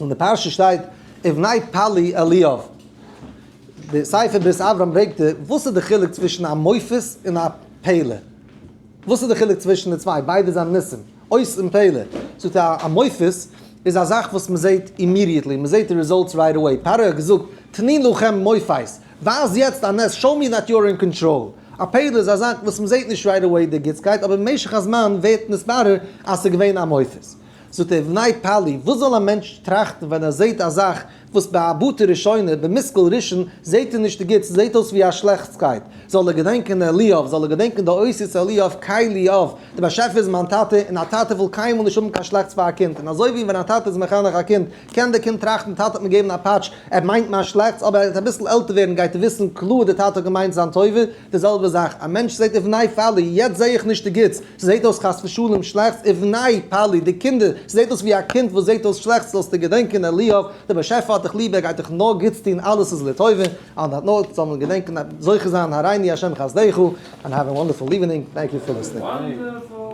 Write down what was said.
So אין די פרשה שטייט ובני פלוא אליאב. די ספר ברית אברהם ברענגט די, וואס איז די חילוק צווישן א מופת און א פלא? וואס איז די חילוק צווישן די צוויי? ביידע זענען ניסים, אות און פלא. זאגט ער א מופת איז א זאך וואס מען זעט immediately, מען זעט די results right away. פרעה האט געזאגט תנו לכם מופת, ווייז יעצט א נס, show me that you're in control. א פלא איז א זאך וואס מען זעט נישט right away די גוטסקייט, אבער במשך הזמן ווערט נתברר אז ס'איז געווען א מופת. זאגט ער, ובני פלוא, וואס זאל א מענטש טראכטן ווען ער זעט א זאך וואס בהבטה ראשונה, במושכל ראשון, זעט ער נישט די גוטס, זעט אויס ווי א שלעכטסקייט, זאל ער געדענקען אליאב, זאל ער געדענקען די אותיות אליאב, קל לי אב, דער באשעפער איז מיין טאטע, און א טאטע וויל קיינמאל נישט האבן קיין שלעכטס פאר א קינד, און אזוי ווי ווען א טאטע איז מחנך א קינד, קען דער קינד טראכטן, טאטע האט מיר געגעבן א פאטש, ער מיינט מיין שלעכטס, אבער ער וועט אביסל עלטער ווערן גייט ער וויסן קלאר דער טאטע האט געמיינט זיין טובה, די זעלבע זאך, א מענטש זעט ובני פלוא, יעצט זע איך נישט די גוטס, ס'זעט אויס חס ושלום שלעכטס, ובני פלוא, די קינדער, ס'זעט אויס ווי א קינד וואס זעט אויס שלעכטס, זאלסטו געדענקען אליאב, דער באשעפער האט דיך ליב, ער גייט דיך נאר גוטס טון, אלעס איז לטובה, on that note, זאל מען געדענקען זוכה זיין הראיני השם חסדך, and have a wonderful evening, thank you for listening. Wonderful.